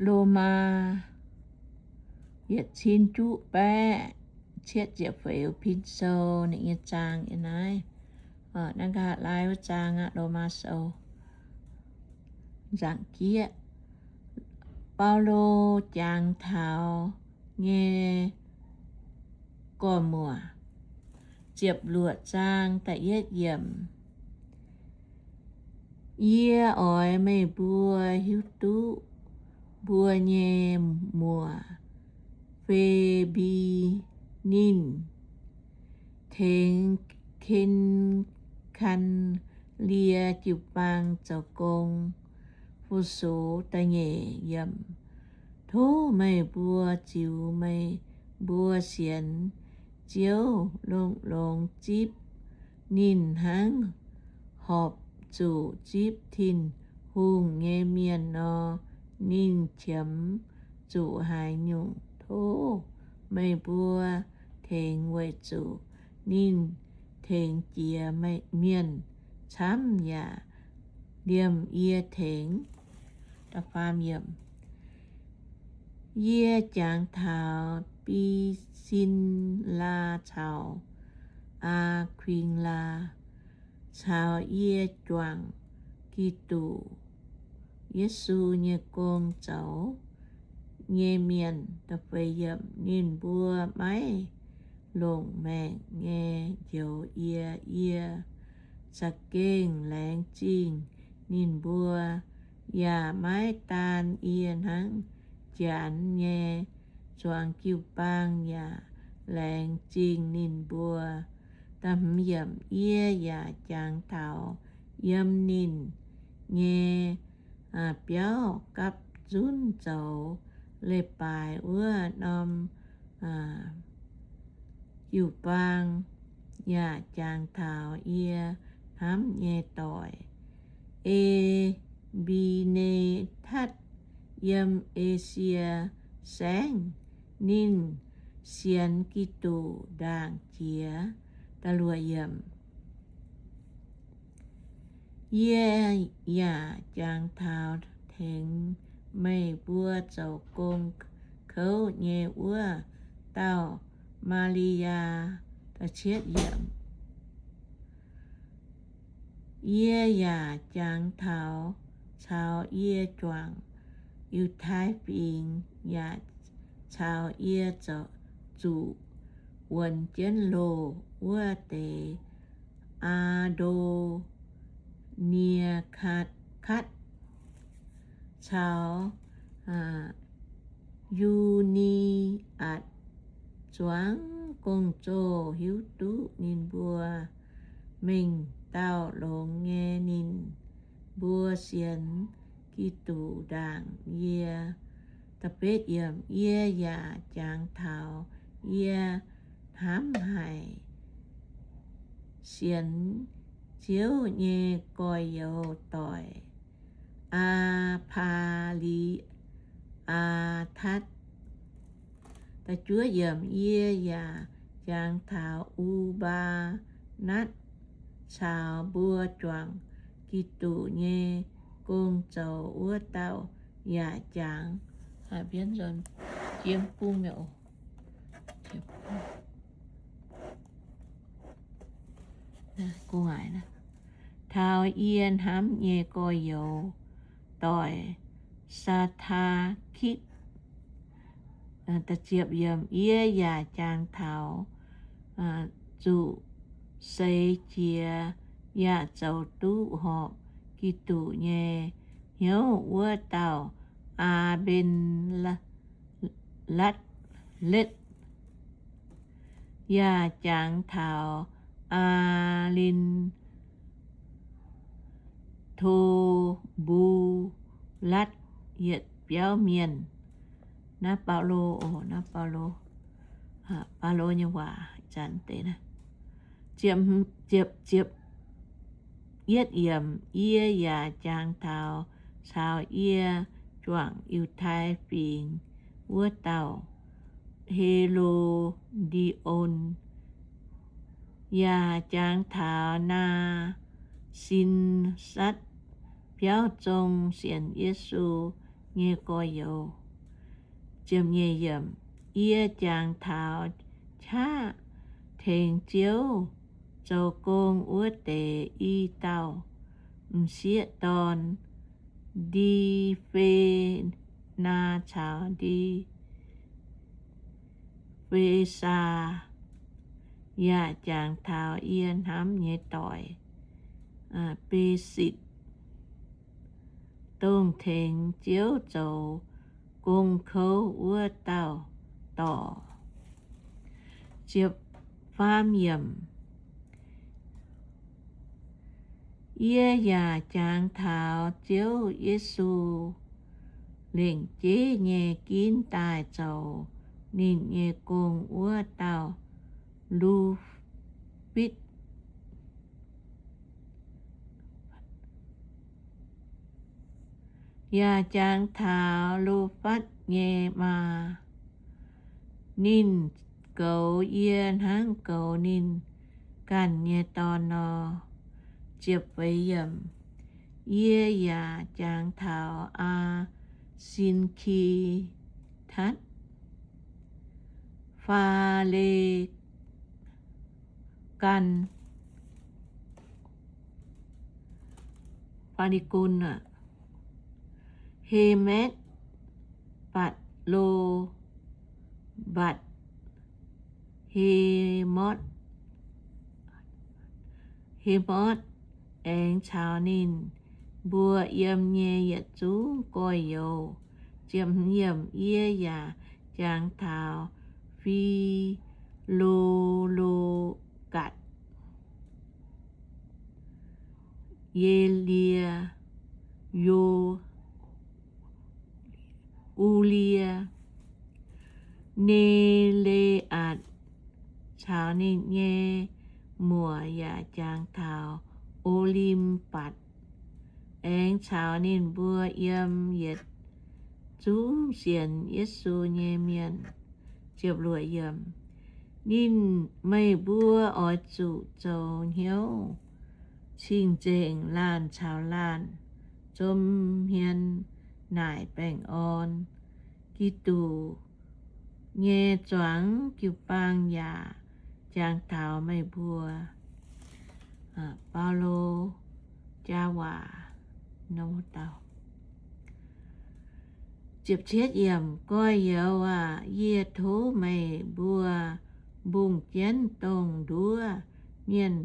Lomaa yietc cin juqv baeqv cietv ziepc feix pin sou ninh nyei zaang yiem naaiv. Naaiv nqa'haav laai wuov zaang aqv, Lomaa sou nzaangc jieqv. Baulo jangx taux nyei gorn-muoc, ziepc luoqc zaang da'yietv yiemc. Yie oix meih mbuo hiuv duqv mbuo nyei muoc, Fe^mbi, ninh tengx Ken^kaa^lie jiu-baang zoux gong fu-sux. Da'nyeic yiemc. Tov meih mbuo ziux meih mbuo sienx Ziouv longx-longx zipv ninh hnangv horpc zuqc zipv Tin-Hungh nyei mienh nor, ninh qiemx zuqc haaix nyungc, tov meih mbuo tengx, weic zuqc ninh tengx jiex mienh camv yaac liemh yie tengx. Yie jangx taux Bi^sin^laa caux Aa^kuin^laa, caux yie juangc Giduc Yesu nyei gong zoux nyei mienh. Ninh mbuo maiv longc maengc nyei njoux yie. Yie za'gengh laengz zingh ninh mbuo, yaac maiv daan yie hnangv, Janx nyei zuangx jiu-baang yaac laengz zingh ninh mbuo. Yie yaac jangx taux yiem ninh nyei biauv gapv zunv zoux leiz-baaix wuov norm jiu-baang, yaac jangx taux yie hnamv nyei doic, E^mbi^ne^tatv, yiem E^sie Saengv. Ninh sienx Giduc ndaangc jiex. Yie yaac jangx taux tengx meih mbuo zoux gong kouv nyei wuov dauh Maa^li^yaa. Yie yaac jangx taux caux yie juangc Yiutai Fingx yaac caux yie zuqc wuonx jienv loh wuov deix, Aa^ndo^nie^katv, caux Yu^ni^atc, zuangx gong-zoh hiuv duqv ninh mbuo mengh dauh longx nyei. Ninh mbuo sienx Giduc ndaangc yie. Yie yaac jangx taux yie hnamv haic sienx Ziouv nyei gorx-youz doic, Aa^paa^li^aa^tatv. Yie yaac jangx taux U^mbaa^natv caux mbuo juangc Giduc nyei gong zoux wuov dauh yaac jangx. Taux yie hnamv nyei gorx-youz doic, Saa^taa^kitv. Yie yaac jangx taux zuqc seix jiex yaac zoux duqv horpc Giduc nyei hnyouv wuov dauh, Aa^mbe^latv, letv. Yaac jangx taux Aa^lin, To^mbu^latv, yietc biauv mienh. Naaiv Baulo oc, naaiv Baulo, Baulo nyei waac zanc deix. Yie yaac jangx taux caux yie juangc Yiutai Fingx wuov dauh, He^lo^ndi^on, yaac jangx taux Naa^sin^satv, biauv zong sienx Yesu nyei gorx-youz. Yie jangx taux qaqv tengx Ziouv zoux gong wuov deix i dauh m'sieqv dorn, Ndi^fe^naa caux Ndi^fe^saa, yaac jangx taux yie hnamv nyei doic, Be^sitv, dongh tengx Ziouv zoux gong kouv wuov dauh dorc. Yie yaac jangx taux Ziouv Yesu lengc jeiv nyei ginv daaih zoux ninh nyei gong wuov dauh Lu^fitv, yaac jangx taux Lu^fatv nyei maa. Ninh goux yie hnangv goux ninh ganh nyei dorn nor. Yie yaac jangx taux Aa^sin^ki^tatv, Faa^le^gan, Faa^le^gon, Hematv, Batc^lo, Batc, Hemotv, Hemotv, aengx caux ninh mbuo yiem nyei yietc zungv gorx-youz. Yie yaac jangx taux Fi^lo^lo^gatc, Ye^lie, Yo, U^lie, Ne^le^atc, caux ninh nyei muoc yaac jangx taux O^lim^batc, aengx caux ninh mbuo yiem yietc zungv sienx Yesu nyei mienh. Ninh, meih mbuo oix zuqc zoux hnyouv cing-nzengc laanh caux laanh, zom hmien naaic baengh orn. Giduc nyei zuangx jiu-baang yaac jangx taux meih mbuo. Baulo jaa waac. Gorx-youz aac, yie tov meih mbuo mbungh jienv dongh nduov mienh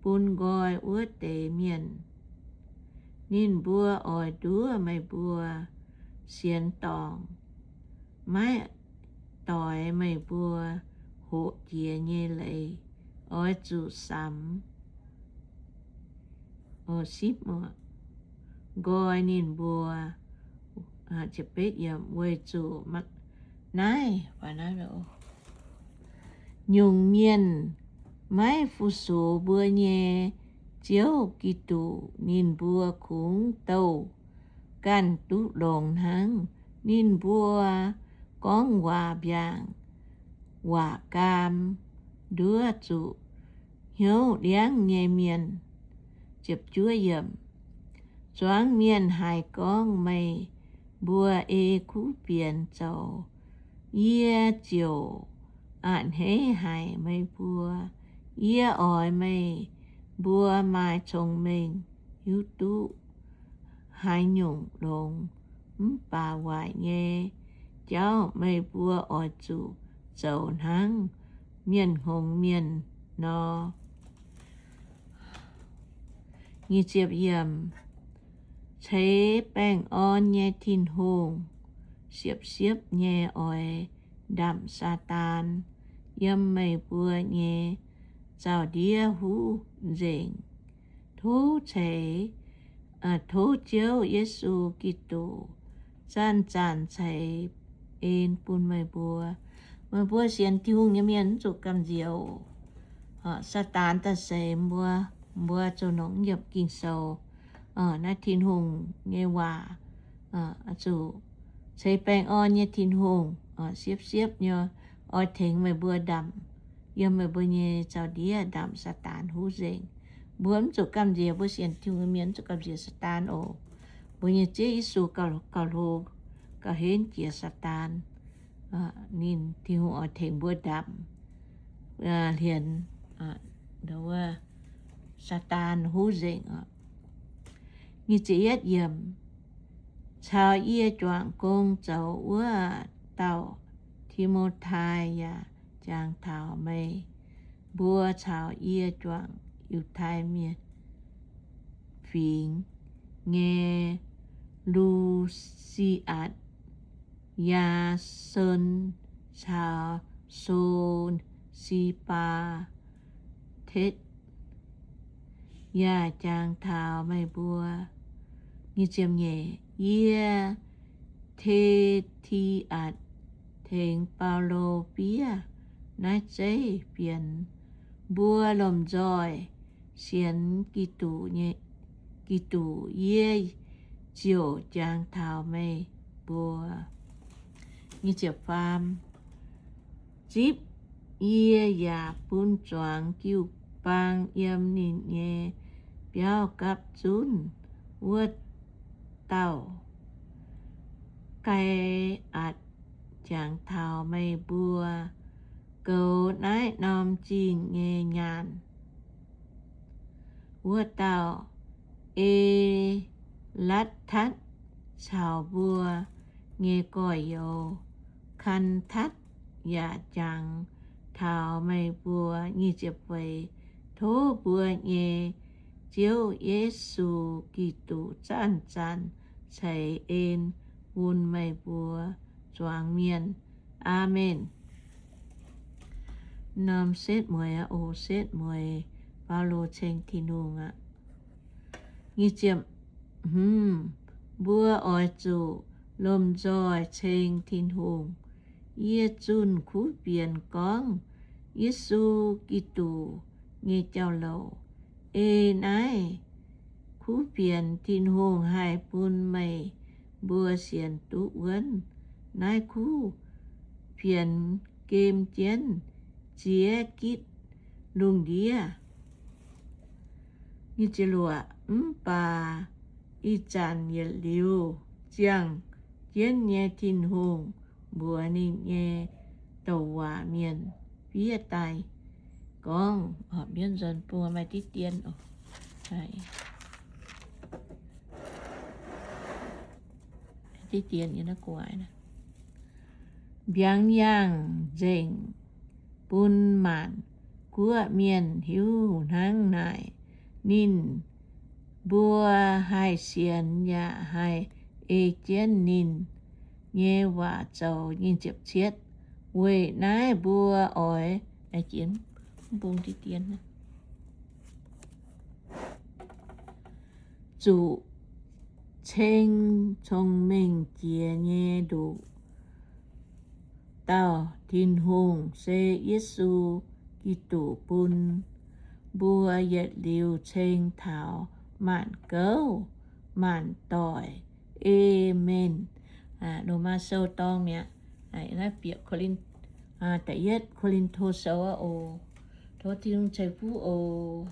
bun nqoi wuov deix mienh. Ninh mbuo oix nduov meih mbuo sienx dorngc, maiv doix meih mbuo hoqc jiex nyei leiz. Oix zuqc samx nqoi ninh mbuo. Weic zuqc naaiv nyungc mienh maiv fu-sux mbuo nyei Ziouv Giduc, ninh mbuo kungx douh ganh duqv longx hnangv. Ninh mbuo gorngv waac mbiaangc, waac gaam, nduov zuqc hnyouv ndiangv nyei mienh. Zuangx mienh haih gorngv meih mbuo ei kuv fienx zoux, yie ziouc a'hneiv haic meih mbuo. Yie oix meih mbuo maaih cong-mengh hiuv duqv haaix nyungc longx. Mv baac waaic nyei jauv meih mbuo oix zuqc zoux hnangv mienh hngongx mienh nor. Ceix baengh orn nyei Tin-Hungh siepv-siepv nyei oix ndamc Saadaan yiem meih mbuo nyei zaux-ndiev huv nzengc. Tov ceix, tov Ziouv Yesu Giduc zanc-zanc ceix en bun meih mbuo. Meih mbuo sienx Tin-Hungh nyei mienh mv zuqc gamh nziex oc. Saadaan daaih seix mbuo, mbuo zuqc nongc yiemc Ging-Sou. Naaiv Tin-Hungh nyei waac zuqc ceix baengh orn nyei Tin-Hungh siepv-siepv nyei oix tengx meih mbuo ndamc, yiem meih mbuo nyei zaux-ndiev ndamc Saadaan huv nzengc. Mbuo mv zuqc gamh nziex, mbuo sienx Tin-Hungh nyei mienh mv zuqc gamh nziex Saadaan oc. Mbuo nyei Ziouv Yesu gauh, gauh hlo gauh henv jiex Saadaan. Ninh, Tin-Hungh oix tengx mbuo ndamc hlienx Saadaan huv nzengc oc. Nyic ziepc yietv yiemc, caux yie juangc gong zoux wuov dauh Ti^mo^tai yaac jangx taux meih mbuo caux yie juangc Yiutai Mienh fingx nyei Lu^si^atc, Yaa^son caux So^si^baa^tetv yaac jangx taux meih mbuo. Yie, Te^ti^atc, tengx Baulo fiev naaiv zeiv fienx. Mbuo lomh nzoih sienx Giduc, Giduc, yie ziouc jangx taux meih mbuo. Zipv yie yaac bun zuangx jiu-baang yiem ninh nyei biauv gapv zunv. Wuov dauh Gai^atc jangx taux meih mbuo. Goux naaiv norm zingh nyei nyaanh wuov dauh E^latv^tatv caux mbuo nyei gorx-youz, Kaa^ndatv, yaac jangx taux meih mbuo. Tov mbuo nyei Ziouv Yesu Giduc zanc-zanc ceix en bun meih mbuo zuangx mienh. Aamen. Norm setv mueiz, o, setv mueiz, Baulo ceng Tin-Hungh aqv. Mbuo oix zuqc lomh nzoih ceng Tin-Hungh. Yie zunh kuv fienx gorngv Yesu Giduc nyei jauv-louc. Ei naaiv kuv fienx Tin-Hungh haih bun meih mbuo sienx duqv wuonv. Naaiv kuv fienx gem jienv ziex gitv lungh ndiev. Mv baac ih zanc yietc liuz ziangh jienv nyei Tin-Hungh mbuox ninh nyei douc waac mienh fiev daaih gorngv, mbienv nzuonx bung maaih diqv dien oc. Diqv dien, mbiaangx yaangh nzengc bun maanc guoqv mienh hiuv hnangv naaic, ninh mbuo haih sienx yaac haih ei jienv ninh nyei waac zoux. Weic naaiv mbuo oix zuqc ceng cong-mengh jiex nyei nduqc dauh Tin-Hungh, se Yesu Giduc, bun mbuo yietc liuz ceng taux maanc gouv maanc doic. Aamen. Lomaa Sou dorng mi'aqv. Naaiv bieqc Ko^lin, Da'yietv Ko^lin^to Sou aqv oc. Tov Tin-Hungh ceix fuqv oc.